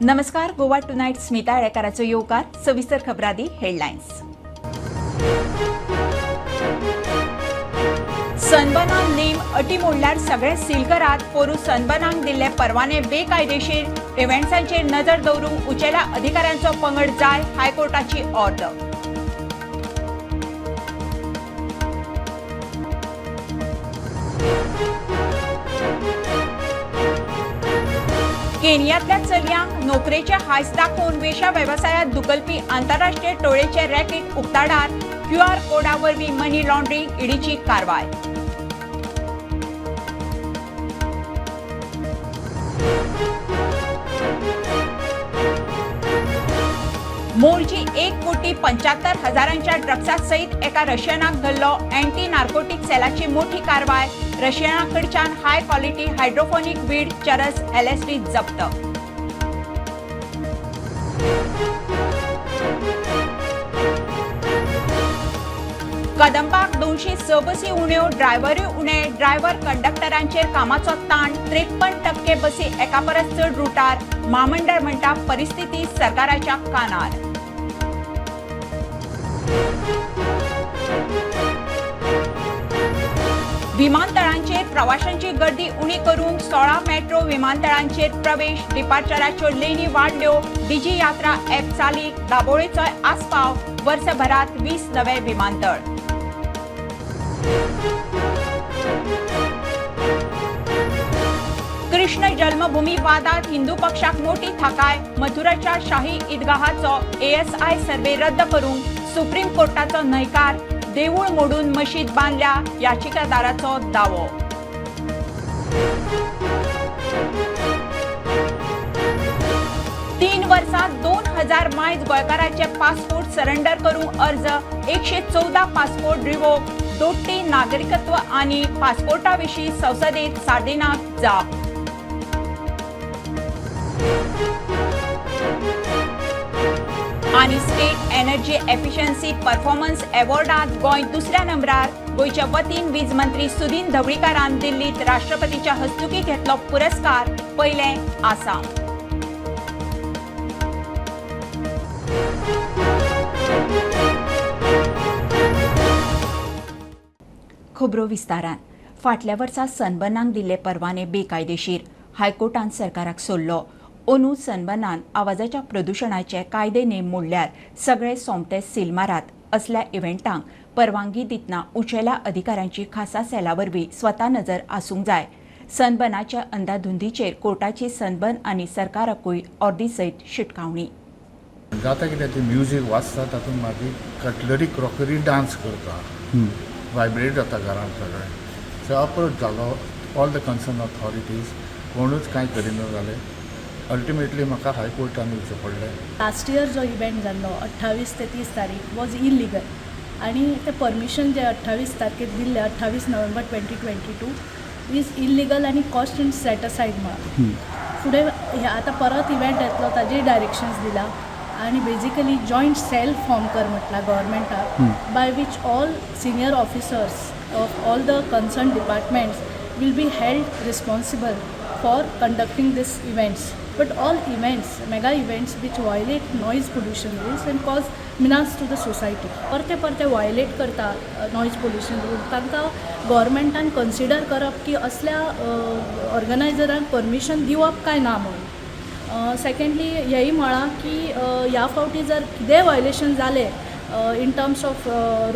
नमस्कार, गोवा टुनायट स्मिता येळेकाराचो येवकार. सविस्तर खबरादी हेडलायन्स. सनबर्नान नेम अटी मोडल्यार सगळे सील करात. पोरू सनबर्नाक दिल्ले परवाने बेकायदेशीर. इव्हेंट्सांचेर नजर दवरूंक उंचेल्या अधिकाऱ्यांचो पंगड जाय, हायकोर्टाची ऑर्डर. केनियांतल्या चलयांक नोकरेचे हायस दाखोवन वेश्या वेवसायात धुकलपी आंतरराष्ट्रीय टोळयेचे रॅकेट उक्ताडार. क्यूआर कोडा वरवीं मनी लॉन्ड्रिंग, ईडीची कारवाय. मोरजी 1,75,00,000 ड्रग्सा सयत एका रशियनाक धरलो. अँटी नार्कोटिक सेलाची मोठी कारवाय. रशियना कडच्यान हाय क्वॉलिटी हायड्रोफोनिक वीड, चरस, एलएसडी जप्त. कदंबाक 206 बसी उण्यो, ड्रायव्हरूय उणे. ड्रायव्हर कंडक्टरांचेर कामाचो ताण. 53% बसी एका परस चड रुटार. म्हामंडळ म्हणटा परिस्थिती सरकाराच्या कानार. विमानतळांचेर प्रवाशांची गर्दी उणी करूंक 16 मेट्रो विमानतळांचेर प्रवेश डिपार्चराच्यो लेनी वाडल्यो. डिजी यात्रा ॲप चालीक, दाबोळेचोय आस्पाव. वर्सभरात 20 नवे विमानतळ. कृष्ण जन्मभूमी वादात हिंदू पक्षाक मोठी थाकाय. मथुराच्या शाही ईदगाहाचो एएसआय सर्वे रद्द करूंक सुप्रीम कोर्टाचो न्हयकार. देवूळ मोडून मशीद बांदल्या, याचिकादाराचो दावो. 3 वर्सात 2000 मायज गोंयकाराचे पासपोर्ट सरेंडर करूंक अर्ज. 114 पासपोर्ट रिवोक. दोट्टी नागरिकत्व आनी पासपोर्टा विशीं संसदेत सार्दिनाक जाप. आनी स्टेट एनर्जी एफिशियन्सी परफॉर्मन्स अवॉर्डात गोंय दुसऱ्या नंबरार. गोंयच्या वतीन वीज मंत्री सुदीन ढवळीकारान दिल्लीत राष्ट्रपतीच्या हस्तुकी घेतलो पुरस्कार. पयलें आसाम. खबरो विस्तारान. फाटल्या वर्सा सनबर्नाक दिल्ले परवाने बेकायदेशीर. हायकोर्टान सरकाराक सोडलो. अंदू सनबर्नान आवाजाच्या प्रदुशणाचे कायदे नेम मोडल्यार सगळे सोमते सील मारात. असल्या इव्हेंटांक परवानगी दितना उंचेल्या अधिकाऱ्यांची खासा सेला वरवीं स्वता नजर आसूंक जाय. सनबर्नाच्या अंदाधुंदीचेर कोर्टाची सनबर्न आनी सरकाराकूय ऑर्दी सयत शिटकावणी. जाता कितें, ती म्युजीक वाजता तातूंत मागीर कटलरी क्रॉकरी डान्स करता, वायब्रेट जाता घरांत सगळें. सो अप्रोच जालो ऑल the concern authorities, कोणूच कांय करिना जालें. अल्टिमेटली म्हाका हायकोर्टान वचचें पडलें. लास्ट इयर जो इव्हेंट जाल्लो 28 ते 30 तारीख वॉज इलिगल आनी ते परमिशन जे 28 तारखेक दिल्ले 28 नोव्हेंबर 2022 is illegal आनी कॉस्ट एंड सेट असायड म्हळां. फुडें हे आतां परत इव्हेंट येतलो ताजेय डायरेक्शन्स दिला आनी बेजिकली जॉयंट सेल फॉर्म कर म्हटलां गव्हर्मेंटाक, by which all senior officers of all the concern departments will be held responsible for conducting these events. But all events, mega events which violate noise pollution rules and cause menace to the society. परते परते violate करता noise pollution rule, तांकां गव्हर्मेंटान consider करप की असल्या ऑर्गनायजरांक permission दिवप काय ना म्हणून. सेकेंडली हेंय म्हळां की ह्या फावटी जर कितेंय वायलेशन जालें in terms of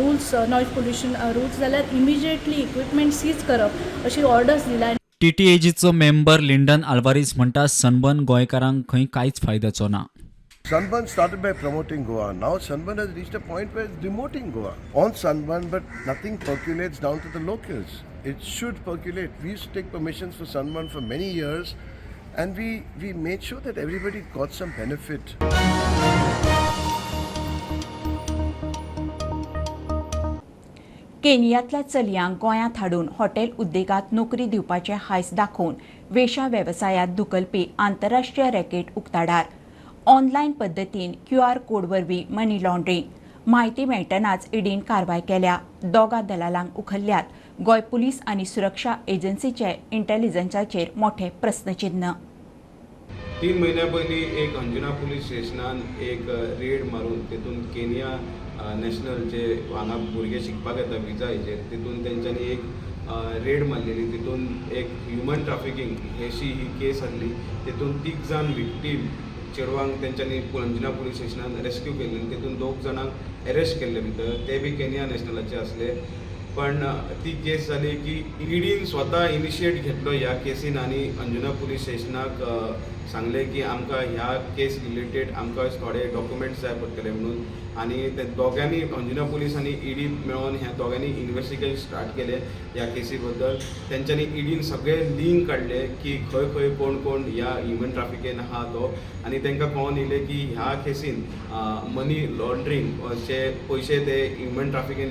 rules, noise pollution rules, जाल्यार इमिजिएटली इक्विपमेंट सीज करप अशी ऑर्डर्स दिल्या. टीटीएजीचो मेंबर लिंडन आल्वारीस म्हणटा सनबर्न गोंयकारांक खंय कांयच फायद्याचो ना. Sunburn started by promoting Goa. Now Sunburn has reached a point where it's demoting Goa. On Sunburn, but nothing percolates down to the locals. It should percolate. We used to take permissions for Sunburn for many years, and we made sure that everybody got some benefit. केनियांतल्या चलयांक गोंयांत हाडून hotel उद्देगांत नोकरी दिवपाचें हायस दाखोवन वेश्या वेवसायांत धुकलपी आंतरराष्ट्रीय रॅकेट उक्ताडार. ऑनलायन पद्दतीन क्यूआर कोड वरवीं मनी लॉन्ड्रिंग. म्हायती मेळटनाच ईडीन कारवाय केल्या. दोगा दलालांक उखल्ल्यात. गोंय पुलीस आनी सुरक्षा एजन्सीचे इंटेलिजन्साचेर मोठे प्रस्नचिन्न. 3 म्हयन्या पयलीं एक अंजुना पुलीस स्टेशनान एक रेड मारून तेतून केनिया नॅशनल जे हांगा भुरगे शिकपाक येता विजा हेजेर, तितून तेंच्यांनी एक रेड मारलेली. तितून एक ह्युमन ट्राफिकींग अशी ही केस आहली. तितून तीग जाण विक्टीम चेडवांक तेंच्यांनी अंजुना पुलीस स्टेशनान रेस्क्यू केल्ले आनी तितून दोग जाणांक एरेस्ट केल्ले भितर, ते बी केनिया नॅशनलाचे आसले. पण ती केस जाली की ईडीन स्वता इनिशिएट घेतलो ह्या केसीन आनी अंजुना पुलीस स्टेशनाक सांगलें की आमकां ह्या केस रिलेटेड आमकां थोडे डॉक्युमेंट्स जाय पडटले म्हणून. आनी ते दोगांनी, अंजुना पुलीस आनी ईडी मेळोन ह्या दोगांनी इन्वेस्टिगेशन स्टार्ट केलें ह्या केसी बद्दल. तेंच्यांनी ईडीन सगळे लिंक काडले की खंय खंय कोण कोण ह्या ह्युमन ट्राफिकेन आहा तो. आनी तांकां कळोन येयलें की ह्या केसीन मनी लॉन्ड्रींग अशे पयशे ते ह्युमन ट्राफिकेन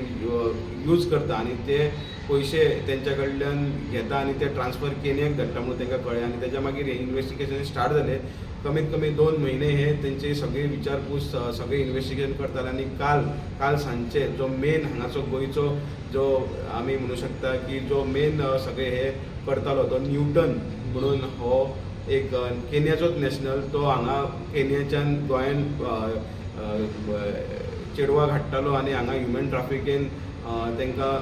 यूज करता आनी ते पयशे तेंच्या कडल्यान घेता आनी ते ट्रान्सफर केनियाक धाडटा म्हणून तांकां कळ्ळें. आनी तेच्या मागीर हें इन्वेस्टिगेशन स्टार्ट जालें. कमीत कमी 2 म्हयने हे तेंची सगळी विचारपूस, सगळें इन्वेस्टिगेशन करताले. आनी काल काल सांजचे जो मेन हांगाचो गोंयचो जो आमी म्हणू शकता की जो मेन सगळे हे करतालो तो न्यूटन म्हणून हो एक केनियाचोच नॅशनल, तो हांगा केनियाच्यान गोंयान चेडवाक हाडटालो आनी हांगा ह्युमन ट्राफिकेन तांकां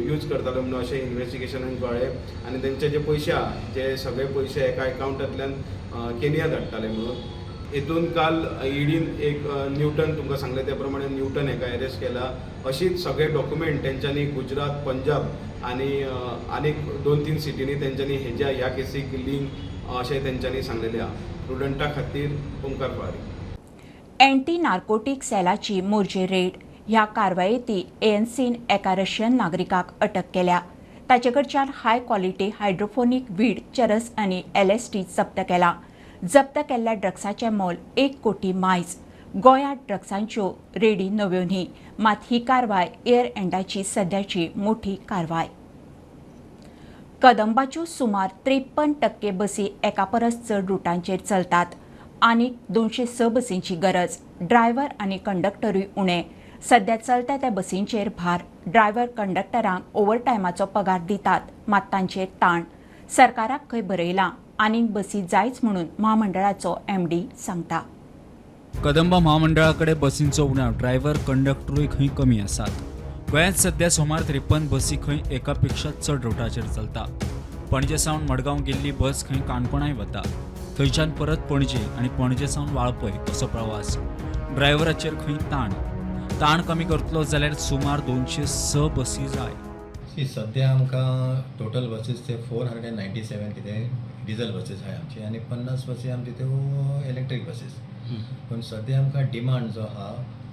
यूज करतालो म्हणून अशें इन्वेस्टिगेशनान कळ्ळें. आनी तेंचे जे पयशे आहा, जे सगळे पयशे एका एकावंटांतल्यान केनिया धाडटाले म्हणून. हितून काल ईडीन एक न्यूटन, तुमकां सांगलें त्या प्रमाणे न्यूटन हेका एरेस्ट केला. अशीच सगळे डॉक्युमेंट तेंच्यांनी गुजरात, पंजाब आनी आनीक दोन तीन सिटींनी तेंच्यांनी हेज्या ह्या केसीक लिंक अशें तेंच्यांनी सांगलेलें आहा. प्रुडंटा खातीर ओमकार फळारी. अँटी नार्कोटीक सेलाची मोर्जे रेड. ह्या कारवायेंती एएनसीन एका रशियन नागरिकाक अटक केल्या. ताचे कडच्यान हाय क्वॉलिटी हायड्रोफोनीक वीड, चरस आनी एलएसडी जप्त केला. जप्त केल्ल्या ड्रग्साचें मोल 1 कोटी मायज. गोंयांत ड्रग्सांच्यो रेडी नव्यो न्ही, मात ही कारवाय इयर एंडाची सध्याची मोठी कारवाय. कदंबाच्यो सुमार 53% बसी एका परस चड रुटांचेर चलतात. आनीक 206 बसींची गरज. ड्रायव्हर आनी कंडक्टरूय उणे. सध्या चलता त्या बसींचेर भार. ड्रायव्हर कंडक्टरांक ओव्हरटायमाचो पगार दितात, मात तांचेर ताण. सरकाराक खंय बरयलां, आनीक बसी जायच म्हणून म्हामंडळाचो एमडी सांगता. कदंबा म्हामंडळाकडे बसींचो उणाव, ड्रायव्हर कंडक्टरूय खंय कमी आसात. गोंयांत सध्या सुमार 53 बसी खंय एका पेक्षा चड रुटाचेर चलता. पणजे सावन मडगांव गेल्ली बस खंय काणकोणाय वता, थंयच्यान परत पणजे आनी पणजे सावन वाळपय असो प्रवास. ड्रायव्हराचेर खंय ताण. ताण कमी करतलो जाल्यार सुमार 206 बसी जाय. सी, सद्या आमकां टोटल बसीस ते 497 कितें डिजल बसीस आहाय आमची आनी 50 बसी आमची त्यो इलेक्ट्रीक बसीस. पूण सद्या आमकां डिमांड जो आहा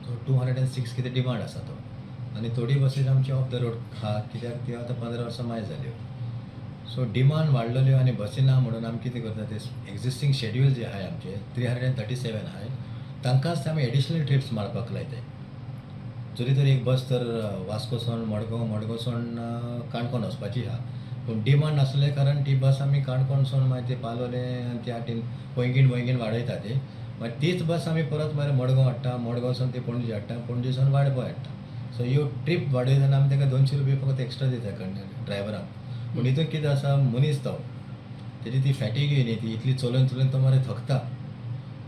तो 206 कितें डिमांड आसा तो. आनी थोडी बसीस आमची ऑफ the road आहा, कित्याक त्यो आतां 15 वर्सां मायज जाल्यो. सो डिमांड वाडलेल्यो आनी बसी ना म्हणून आमी कितें करता, ते एग्जिस्टींग शेड्यूल जे आहाय आमचे 337 आहाय, तांकांच ते आमी एडिशनल ट्रिप्स मारपाक लायताय. जरी तर एक बस तर वास्को सावन मडगांव, मडगांव सावन काणकोण वचपाची आहा, पूण डिमांड नासले कारण ती बस आमी काणकोण सावन मागीर ते पालोलें आनी त्या वाटेन पैंगीण पैंगीण वाडयता ती. मागीर तीच बस आमी परत मागीर मडगांव हाडटा, मडगांव सावन ती पणजे हाडटा, पणजे सावन वाळपय हाडटा. सो ह्यो ट्रीप वाडयतना आमी ताका 200 रुपया फकत एक्स्ट्रा दिता ड्रायव्हराक. पूण हितून कितें आसा, मनीस तो तेजी ती फॅटीग न्ही, ती इतली चलोवन चलोवन तो मरे थकता.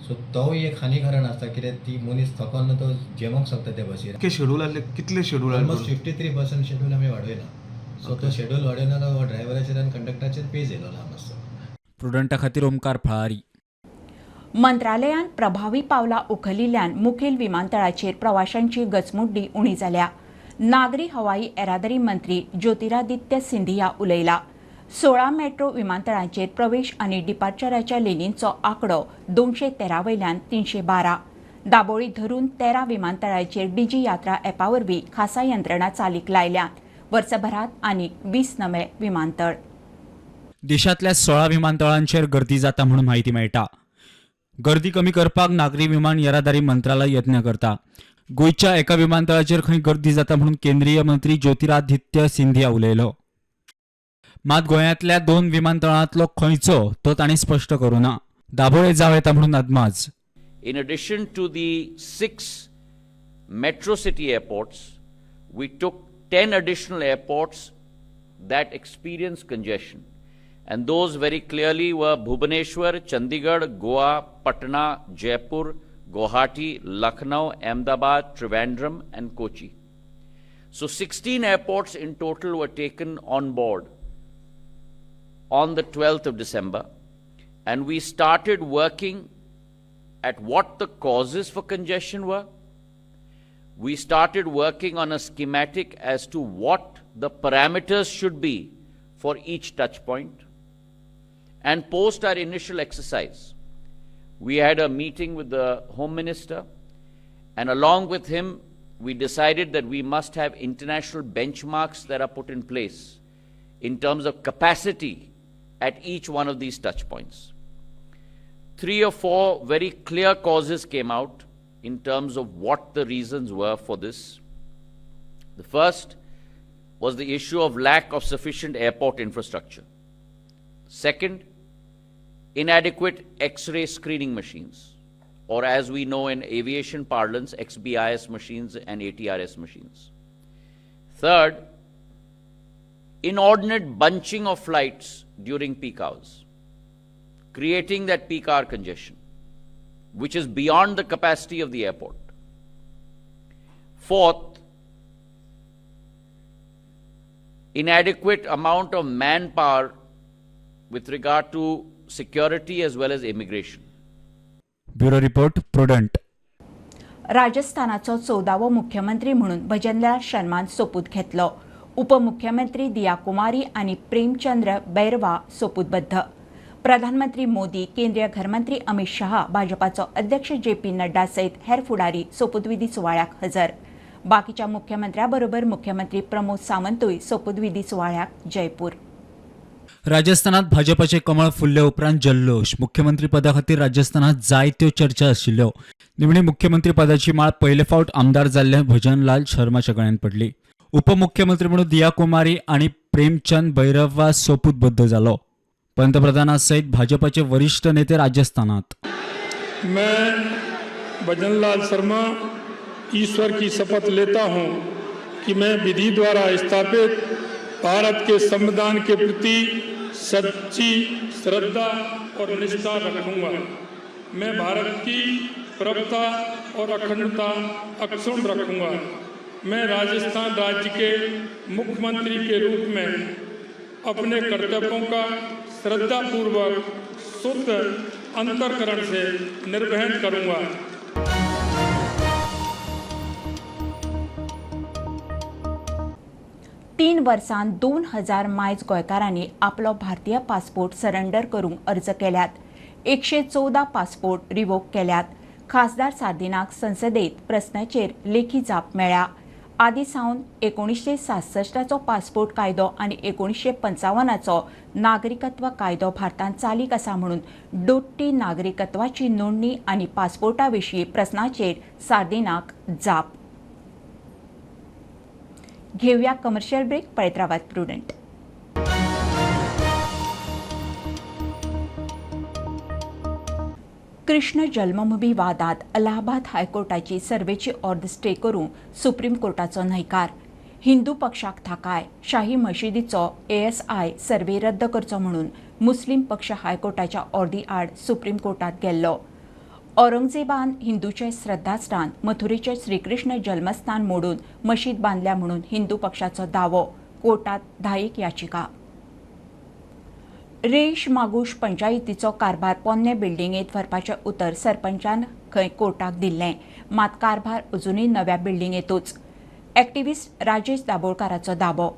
सो तोवूय एक हानिकारण आसता, कित्याक ती मनीस थकोन तो जेवंक शकता त्या बसीर. कितके शेड्यूल आसले, कितले शेड्यूल? ऑलमोस्ट 53% शेड्यूल आमी वाडयला. सो तो शेड्यूल वाडयना जाल्यार ड्रायव्हराचेर आनी कंडक्टराचेर पेज येयलो आहा मातसो. प्रुडंटा खातीर ओमकार फळारी. मंत्रालयान प्रभावी पावलां उखलिल्ल्यान मुखेल विमानतळाचेर प्रवाशांची गचमुड्डी उणी जाल्या. नागरी हवाई येरादारी मंत्री ज्योतिरादित्य सिंधिया उलयला. 16 मेट्रो विमानतळांचेर प्रवेश आनी डिपार्चराच्या लेनींचो आंकडो 213 वयल्यान 312. दाबोळी धरून 13 विमानतळांचेर डिजी यात्रा ॲपा वरवीं खासा यंत्रणा चालीक लायल्यात. वर्सभरात आनीक 20 नवे विमानतळ. देशांतल्या 16 विमानतळांचेर गर्दी जाता म्हणून म्हायती मेळटा. गर्दी कमी करपाक नागरी विमान येरादारी मंत्रालय यत्न करता. गोंयच्या एका विमानतळाचेर खंय गर्दी जाता म्हणून केंद्रीय मंत्री ज्योतिरादित्य सिंधिया उलयलो. मात गोंयांतल्या दोन विमानतळांतलो खंयचो तो तांणी स्पश्ट करूं ना. दाबोळे जावं येता म्हणून अदमाज. In addition to the six metro city airports, we took 10 additional airports that experience congestion. And those very clearly were Bhubaneswar, Chandigarh, Goa, Patna, Jaipur, Guwahati, Lucknow, Ahmedabad, Trivandrum, and Kochi. So 16 airports in total were taken on board on the 12th of December, and we started working at what the causes for congestion were. We started working on a schematic as to what the parameters should be for each touch point. And post our initial exercise, we had a meeting with the Home Minister, and along with him, we decided that we must have international benchmarks that are put in place in terms of capacity at each one of these touch points. 3 or 4 very clear causes came out in terms of what the reasons were for this. The first was the issue of lack of sufficient airport infrastructure. Second, inadequate X-ray screening machines, or as we know in aviation parlance, XBIS machines and ATRS machines. Third, inordinate bunching of flights during peak hours, creating that peak hour congestion, which is beyond the capacity of the airport. Fourth, inadequate amount of manpower with regard to security as well as immigration. Bureau report, Prudent. राजस्थानाचो 14वो मुख्यमंत्री म्हणून भजनलाल शर्मान सोपूत घेतलो. उपमुख्यमंत्री दिया कुमारी आनी प्रेमचंद्र बैरवा सोपूतबद्ध. प्रधानमंत्री मोदी, केंद्रीय घरमंत्री अमित शहा, भाजपाचो अध्यक्ष जे पी नड्डा सयत हेर फुडारी सोपूतविधी सुवाळ्याक हजर. बाकीच्या मुख्यमंत्र्या बरोबर मुख्यमंत्री प्रमोद सावंतूय सोपूतविधी सुवाळ्याक जयपूर. राजस्थानात भाजपाचे कमळ फुल्ले उपरांत जल्लोष. मुख्यमंत्री पदा खातीर राजस्थानात जायत्यो चर्चा आशिल्ल्यो. निमणी मुख्यमंत्री पदाची माळ पयले फावट आमदार जाल्ले भजनलाल शर्माच्या गळ्यान पडली. उपमुख्यमंत्री म्हणून दिया कुमारी आनी प्रेमचंद बैरवा सोपूतबद्ध जालो. पंतप्रधाना सयत भाजपाचे वरिष्ठ नेते राजस्थानात. मैं भजनलाल शर्मा ईश्वर की शपथ लेता हूं कि मैं विधि द्वारा स्थापित भारत के संविधान के प्रति सच्ची श्रद्धा और निष्ठा रखूंगा। मैं भारत की प्रभुता और अखंडता अक्षुण्ण रखूंगा। मैं राजस्थान राज्य के मुख्यमंत्री के रूप में अपने कर्तव्यों का श्रद्धापूर्वक शुद्ध अंतःकरण से निर्वहन करूंगा। 3 वर्सांत 2000 मायज गोंयकारांनी आपलो भारतीय पासपोर्ट सरेंडर करूंक अर्ज केल्यात. 114 पासपोर्ट रिवोक केल्यात. खासदार सार्दिनाक संसदेत प्रस्नाचेर लेखी जाप मेळ्ळ्या. आदी सावन 1966 पासपोर्ट कायदो आनी 1955 नागरिकत्व कायदो भारतांत चालीक आसा म्हणून दोट्टी नागरिकत्वाची नोंदणी आनी पासपोर्टा विशीं प्रस्नाचेर सार्दिनाक जाप. घेवया कमर्शियल ब्रेक. पळयत रावात प्रुडंट. कृष्ण जन्मभूमी वादात अलाहाबाद हायकोर्टाची सर्वेची ऑर्द स्टे करूंक सुप्रीम कोर्टाचो न्हयकार. हिंदू पक्षाक थाकाय. शाही मशिदीचो एएसआय सर्वे रद्द करचो म्हणून मुस्लीम पक्ष हायकोर्टाच्या ऑर्दी आड सुप्रीम कोर्टात गेल्लो. औरंगजेबान हिंदूचे श्रद्धास्थान मथुरेचे श्रीकृष्ण जन्मस्थान मोडून मशीद बांदल्या म्हणून हिंदू पक्षाचो दावो. कोर्टात 10 याचिका. रेश मागूश पंचायतीचो कारभार पोन्ने बिल्डिंगेंत व्हरपाचें उतर सरपंचान खंय कोर्टाक दिल्लें, मात कारभार अजुनूय नव्या बिल्डिंगेंतूच. एक्टिविस्ट राजेश दाबोळकाराचो दाबो.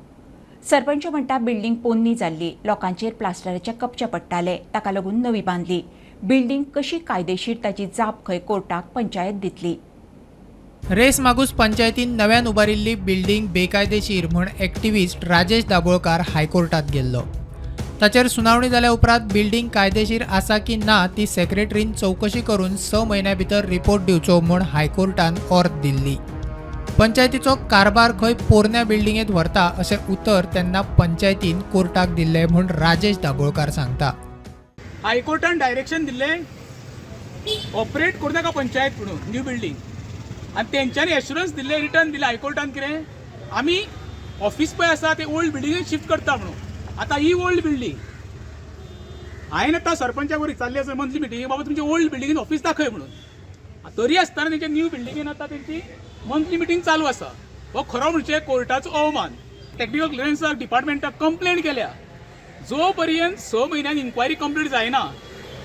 सरपंच म्हणटा बिल्डिंग पोन्नी जाल्ली, लोकांचेर प्लास्टराचे कपचे पडटाले, ताका लागून नवी बांदली. बिल्डिंग कशी कायदेशीर ताची जाप खंय कोर्टाक पंचायत दितली. रेस मागूस पंचायतीन नव्यान उबारिल्ली बिल्डिंग बेकायदेशीर म्हूण एक्टिविस्ट राजेश दाबोळकार हायकोर्टात गेल्लो. ताचेर सुनावणी जाल्या उपरांत बिल्डिंग कायदेशीर आसा की ना ती सेक्रेटरीन चवकशी करून 6 म्हयन्या भितर रिपोर्ट दिवचो म्हूण हायकोर्टान ऑर्द दिल्ली. पंचायतीचो कारभार खंय पोरण्या बिल्डिंगेंत व्हरता अशें उतर तेन्ना पंचायतीन कोर्टाक दिल्लें म्हूण राजेश दाबोळकार सांगता. हायकोर्टान डायरेक्शन दिल्लें ऑपरेट करूं नाका पंचायत म्हणून न्यू बिल्डींग, आनी तेंच्यांनी एश्युरन्स दिल्लें, रिटर्न दिलें हायकोर्टान कितें आमी ऑफिस पळय आसा ते ओल्ड बिल्डिंगेन शिफ्ट करता म्हणून. आतां ही ओल्ड बिल्डींग हांवें आतां सरपंचाक विचारलें आसा मंथली मिटिंगेक, बाबा तुमचे ओल्ड बिल्डिंगेन ऑफिस दाखय म्हणून. तरी आसतना तेंच्या न्यू बिल्डिंगेन आतां तेंची मंथली मिटींग चालू आसा. हो खरो म्हणजे कोर्टाचो अवमान. टॅक्निकल क्लियरन्साक डिपार्टमेंटाक कंप्लेन केल्या. जो पर्यंत 6 म्हयन्यान इन्क्वायरी कंप्लीट जायना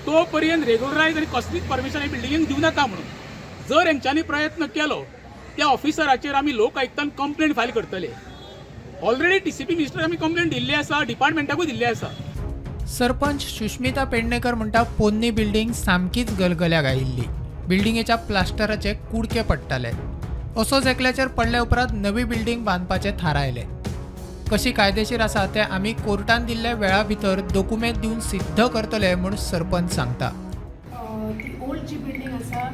तो पर्यंत रेगुलरायज आनी कसलीच परमिशन ह्या बिल्डिंगेक दिवं नाका म्हणून. जर हेंच्यांनी प्रयत्न केलो त्या ऑफिसराचेर आमी लोक आयुक्तान कंप्लेन फायल करतले. ऑलरेडी टीसीपी मिनिस्टर आमी कंप्लेन दिल्ली आसा, डिपार्टमेंटाकूय दिल्ली आसा. सरपंच सुष्मिता पेडणेकर म्हणटा, पोन्नी बिल्डिंग सामकीच गलगल्याक आयिल्ली. बिल्डिंगेच्या प्लास्टराचे कुडके पडटाले. असोच एकल्याचेर पडल्या उपरांत नवी बिल्डिंग बांदपाचें थारायलें. कशी कायदेशीर आसा तें आमी कोर्टान दिल्ल्या वेळा भितर दोकुमेंत दिवन सिद्ध करतले म्हूण सरपंच सांगता. ती ओल्ड जी बिल्डींग आसा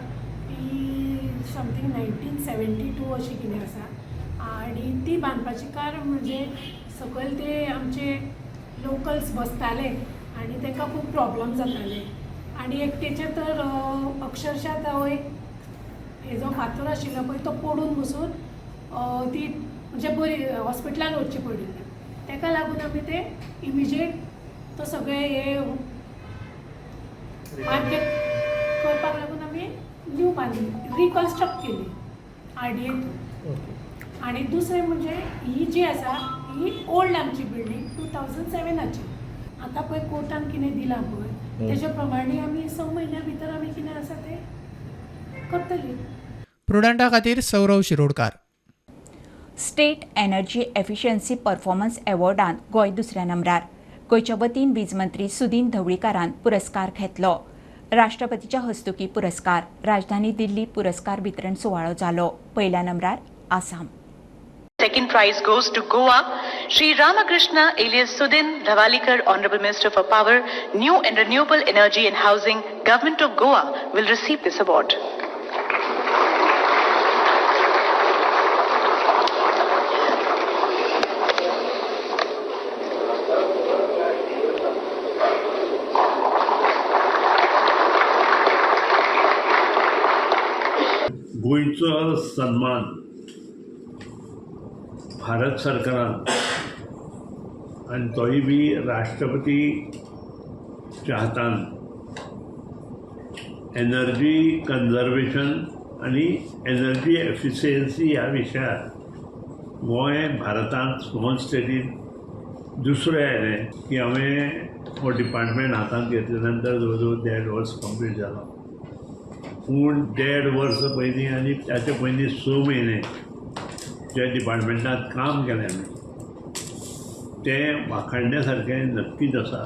ती समथींग 1972 अशी कितें आसा आनी ती बांदपाचें कारण म्हणजे सकयल ते आमचे लोकल्स बसताले आनी तांकां खूब प्रॉब्लम जाताले आनी एकटेचेर तर अक्षरशा तो एक हेजो फातर आशिल्लो पळय तो पडून बसून ती म्हणजे बरी हॉस्पिटलान वचची पडिल्ली. ताका लागून आमी ते इमिजिएट तो सगळे हे मार्केट करपाक लागून आमी न्यू बांदली, रिकन्स्ट्रक्ट केली आरडीए थ्रू. आनी दुसरें म्हणजे ही जी आसा ही ओल्ड आमची बिल्डींग 2007आची. आतां पळय कोर्टान कितें दिलां पळय तेज्या प्रमाणे आमी 6 म्हयन्या भितर आमी कितें आसा तें करतली. प्रुडंटा खातीर Saurav Shirodkar. State energy efficiency performance अवॉर्डान Goa दुसऱ्या नंबरार. गोंयच्या वतीन वीज मंत्री सुदीन ढवळीकारान पुरस्कार घेतलो. राष्ट्रपतीच्या हस्तुकी पुरस्कार. राजधानी दिल्ली पुरस्कार वितरण सुवाळो जालो. पयल्या नंबरार Assam. Second prize goes to Goa. Shri Ramakrishna alias Sudin Dhavalikar, Honorable Minister for Power, New and Renewable Energy and Housing, Government of Goa will receive this award. गोंयचो सन्मान भारत सरकारान आनी तोय बी राष्ट्रपतीच्या हातान एनर्जी कन्जर्वेशन आनी एनर्जी एफिशियन्सी ह्या विशयार गोंय भारतांत स्मॉल स्टेटीन दुसरें आयलें की हांवें हो डिपार्टमेंट हातांत घेतले नंतर जवळ जवळ 1.5 वर्स कंप्लीट जाला. पूण 1.5 वर्स पयलीं आनी ताचे पयलीं 6 म्हयने ज्या डिपार्टमेंटांत काम केलें आमी तें वाखाणण्या सारकें नक्कीच आसा.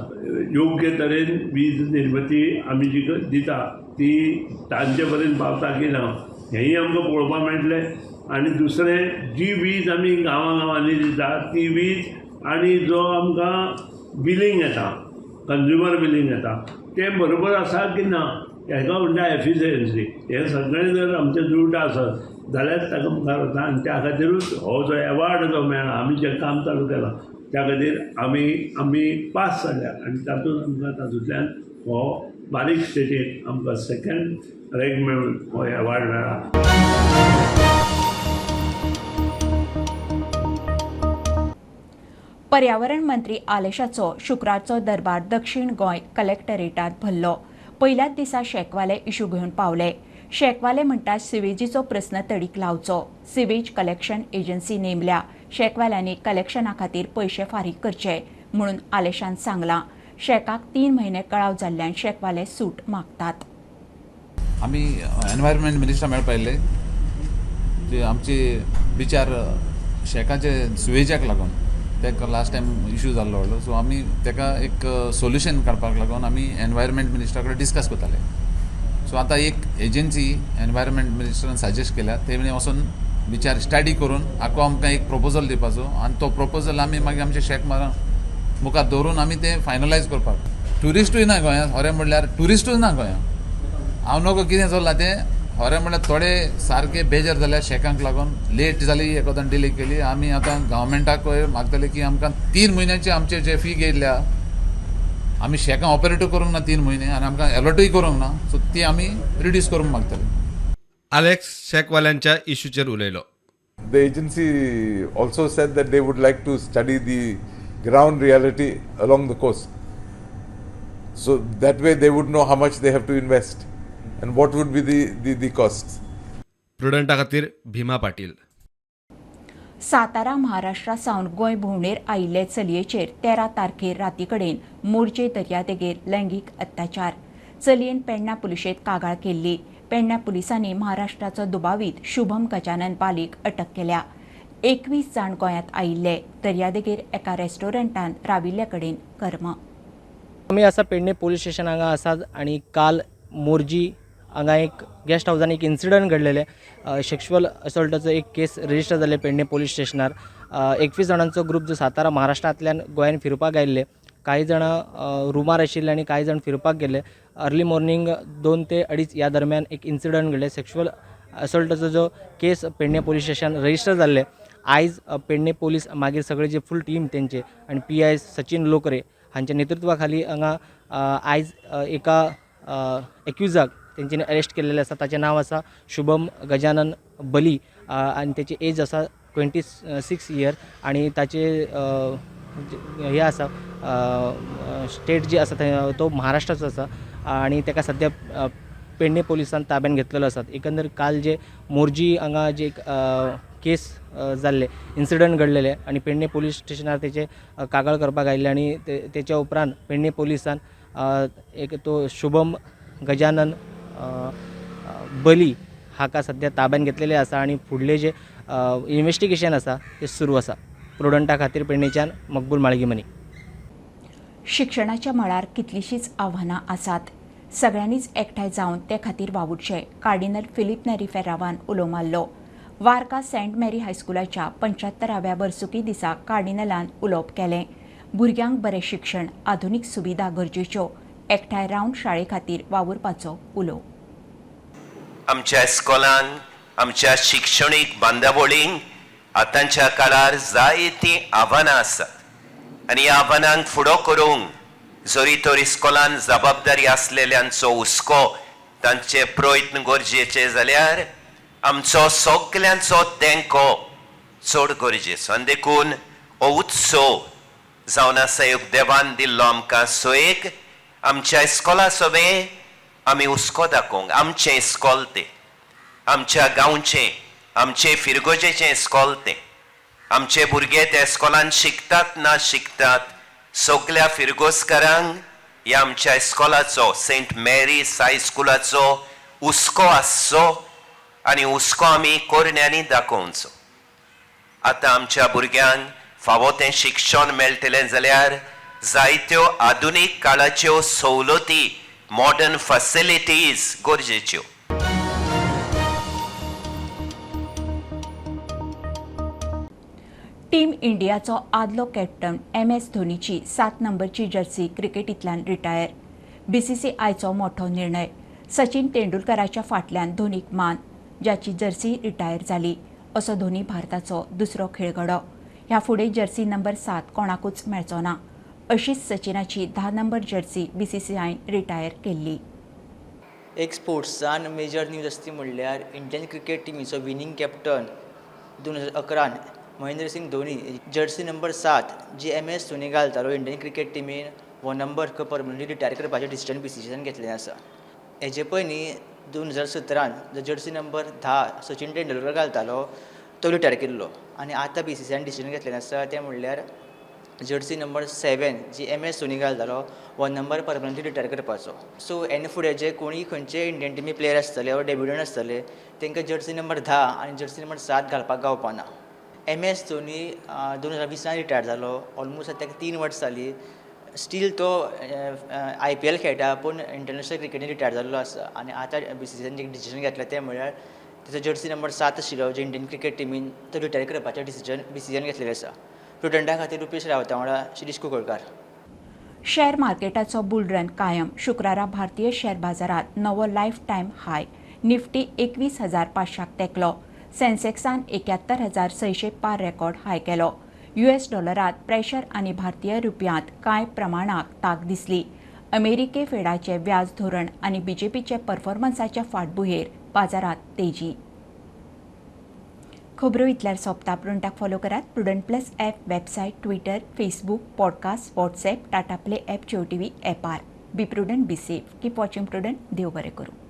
योग्य तरेन वीज निर्मिती आमी जी दिता ती तांचे पर्यंत पावता की ना हेंय आमकां पळोवपाक मेळटलें. आनी दुसरें जी वीज आमी गांवां गांवांनी दिता ती वीज आनी जो आमकां बिलींग येता, कंज्युमर बिलींग येता तें बरोबर आसा की ना हेका म्हणटा एफिशियन्सी. हें सगळें जर आमचें जुळटा आसत जाल्यार ताका मुखार वता. आनी त्या खातीरूच हो जो एवॉर्ड जो मेळ्ळा, आमी जें काम चालू केलां त्या खातीर आमी पास जाल्या आनी तातूंत आमकां तातूंतल्यान हो बारीक स्टेटीन आमकां सेकंड रँक मेळून हो एवॉर्ड मेळ्ळा. पर्यावरण मंत्री आलेशाचो शुक्रारचो दरबार दक्षिण गोंय कलेक्टरेटात भरलो. पयल्याच दिसा शेकवाले इशू घेवन पावले. शेकवाले म्हणटात सिवेजीचो प्रस्न तडीक लावचो. सिवेज कलेक्शन एजन्सी नेमल्या. शेकवाल्यांनी कलेक्शना खातीर पयशे फारीक करचे म्हणून आलेशान सांगलां. शेकाक 3 म्हयने कळाव जाल्ल्यान शेकवाले सूट मागतात. आमी एनवायरमेंट मिनिस्टर मेळपा आयिल्ले जे आमचे विचार शेकाचे सुवेजाक लागून ताका लास्ट टायम इशू जाल्लो व्हडलो. सो आमी ताका एक सोल्युशन काडपाक लागून आमी एनवायरमेंट मिनिस्टरा कडेन डिस्कस करताले. सो आतां एक एजन्सी एनवायरमेंट मिनिस्टरान सजेस्ट केल्या, तेणी वचून विचार स्टडी करून आको आमकां एक प्रपोजल दिवपाचो आनी तो प्रपोजल आमी मागीर आमचे शेक मुखार दवरून आमी तें फायनलायज करपाक. ट्युरिस्टूय ना गोंयांत, खरें म्हणल्यार ट्युरिस्टूय ना गोंयांत. हांव नको कितें चल्लां तें खरें म्हणल्यार थोडे सारके बेजार जाल्या शेकांक लागून लेट जाली, एकोदान डिले केली. आमी आतां गव्हर्मेंटाकूय मागतले की आमकां 3 म्हयन्याचे आमचे जे फी घेयल्या आमी शेकां ऑपरेटूय करूंक ना 3 म्हयने आनी आमकां एलॉटूय करूंक ना, सो ती आमी रिड्यूस करूंक मागतले. आलेक्स शेकवाल्यांच्या इशूचेर उलयलो. The agency also said that they would like to study the ground reality along the coast. So that way they would know how much they have to invest and what would be the costs. प्रुडंटा खातीर भीमा पाटील. सातारा महाराष्ट्रा सावन गोंय भोंवडेर आयिल्ले चलयेचेर 13 तारखेर राती कडेन मोरजे दर्यादेगेर लैंगीक अत्याचार. चलयेन पेडणा पुलिशेंत कागाळ केल्ली. पेडणा पुलिसांनी महाराष्ट्राचो दुबावीत शुभम गजानन बालीक अटक केल्या. 21 जाण गोंयांत आयिल्ले. दर्यादेगेर एका रेस्टॉरंटांत राविल्ले कडेन कर्म. आमी आसा पेडणे पोलीस स्टेशन हांगा आसात आनी काल मोरजी हांगा एक गेस्ट हावजान एक इन्सिडंट घडलेले. सेक्शुअल असॉल्टाचो एक केस रजिस्टर जाल्ले पेडणे पोलीस स्टेशनार. 21 जाणांचो ग्रूप जो सातारा महाराष्ट्रांतल्यान गोंयान फिरपाक आयिल्ले. कांय जाणां रुमार आशिल्ले आनी कांय जाण फिरपाक गेल्ले. अर्ली मॉर्निंग 2 ते 2.5 ह्या दरम्यान एक इन्सिडंट घडले. सेक्शुअल असॉल्टाचो जो केस पेडणे पोलीस स्टेशन रजिस्टर जाल्ले. आयज पेडणे पोलीस मागीर सगळे जे फूल टीम तेंचे आनी PI Sachin Lokare हांच्या नेतृत्वा खाली हांगा आयज एका एक्युजाक तेंच्यानी अरेस्ट केल्लेले आसा. ताचें नांव आसा शुभम गजानन बली आनी तेची एज आसा 26 इयर आनी ताचे हे आसा स्टेट जी आसा तो महाराष्ट्राचो आसा आनी ताका सद्या पेडणे पोलिसान ताब्यान घेतलेलो आसा. एकंदर काल जे मोरजी हांगा जे एक केस जाल्ले, इन्सिडंट घडलेले आनी पेडणे पोलीस स्टेशनार तेचे कागाळ करपाक आयिल्ले आनी तेच्या उपरांत पेडणे पोलिसान एक तो शुभम गजानन बली हाका सद्या ताब्यान घेतलेले आसा आनी फुडले जे इन्वेस्टिगेशन आसा ते सुरू आसा. प्रुडंटा खातीर पेडणेच्यान मकबूल माळगीमनी. शिक्षणाच्या मळार कितलींशींच आव्हानां आसात. सगळ्यांनीच एकठांय जावन ते खातीर वावुरचें, कार्डिनल फिलीप नेरी फेरावान उलो मारलो. वार्का सेंट मेरी हायस्कुलाच्या 75व्या वर्सुकी दिसा कार्डिनलान उलोवप केलें. भुरग्यांक बरें शिक्षण, आधुनीक सुविधा गरजेच्यो. एकठांय रावन शाळे खातीर वावुरपाचो उलो. आमच्या इस्कॉलांक, आमच्या शिक्षणीक बांदावळींक आतांच्या काळार जायतीं आव्हानां आसात आनी ह्या आव्हानांक फुडो करूंक जरी तर इस्कॉलान जबाबदारी आसलेल्यांचो हुस्को, तांचे प्रयत्न गरजेचे जाल्यार आमचो सगल्यांचो तेंको चड गरजेचो. आनी देखून हो उत्सव जावन आसा एक देवान दिल्लो आमकां सोयेक. आमच्या इस्कॉला सोबें आमी हुस्को दाखोवंक, आमचें इस्कॉल तें, आमच्या गांवचें, आमचे फिरगोजेचें इस्कॉल तें, आमचे भुरगे त्या इस्कॉलान शिकतात ना शिकतात, सगल्या फिरगोजकारांक ह्या आमच्या इस्कॉलाचो, सेंट मेरीज हायस्कुलाचो हुस्को आसचो आनी हुस्को आमी कोरण्यांनी दाखोवचो. आतां आमच्या भुरग्यांक फावो तें शिक्षण मेळटलें जाल्यार जायत्यो आधुनीक काळाच्यो सवलती, मॉडर्न फॅसिलिटीज गरजेच्यो. टीम इंडियाचो आदलो कॅप्टन MS धोनीची 7 नंबरची जर्सी क्रिकेटींतल्यान रिटायर. BCCIचो मोठो निर्णय. सचिन तेंडुलकराच्या फाटल्यान धोनीक मान, ज्याची जर्सी रिटायर जाली. असो धोनी भारताचो दुसरो खेळगडो. ह्या फुडें जर्सी नंबर 7 कोणाकूच मेळचो ना. अशीच सचिनाची 10 नंबर जर्सी BCCIन रिटायर केल्ली. एक स्पोर्ट्सान मेजर न्यूज आसता ती म्हणल्यार इंडियन क्रिकेट टिमीचो winning captain 2011 Mahendra Singh Dhoni jersey number 7 जी MS Dhoni घालतालो इंडियन क्रिकेट टिमीन हो नंबर परमनंटली रिटायर करपाचें डिसिजन BCCIन घेतलें आसा. हेजे पयलीं 2017 जो जर्सी नंबर 10 सचिन तेंडुलकर घालतालो तो रिटायर केल्लो आनी आतां BCCIन डिसिजन घेतलेलें आसा तें म्हणल्यार जर्सी नंबर 7 जी MS Dhoni घालतालो हो नंबर परमनंटली रिटायर करपाचो. सो हेन फुडें जे कोणीय खंयचे इंडियन टिमी प्लेयर आसतले वा डेब्युटंट आसतले तांकां जर्सी नंबर 10 आनी जर्सी नंबर 7 घालपाक गावपाना. MS Dhoni 2020 retire जालो. ऑलमोस्ट आतां ताका 3 वर्सां जालीं. स्टील तो IPL खेळटा पूण इंटरनॅशनल क्रिकेटीन रिटायर जाल्लो आसा आनी आतां BCCIन एक डिसिजन घेतलें तें म्हणल्यार ताचो जर्सी नंबर 7 आशिल्लो जे इंडियन क्रिकेट टिमीन तो रिटायर करपाचें डिसिजन BCCIन घेतलेलें आसा. प्रुडंटा खातीर रुपेश रावता वांगडा शिरीष कुंकळकार. शेअर मार्केटाचो बुलरन कायम. शुक्रारा भारतीय शेअर बाजारात नवो लायफ टायम हाय. निफ्टी 21,500 तेंकलो. सेन्सेक्सान 71,600 पार रेकॉर्ड हाय केलो. US डॉलरात प्रेशर आनी भारतीय रुपयांत कांय प्रमाणाक ताक दिसली. अमेरिके फेडाचे व्याज धोरण आनी बीजेपीचे परफॉर्मन्साच्या फाटभुंयेर बाजारात तेजी. खबरो इतल्यार सोंपता. प्रुडंटाक फॉलो करात Prudent plus app, website, Twitter, Facebook, podcast, WhatsApp, Tata Play app, Jio TV ॲपार. Be prudent, be safe, keep watching Prudent. देव बरें करूं.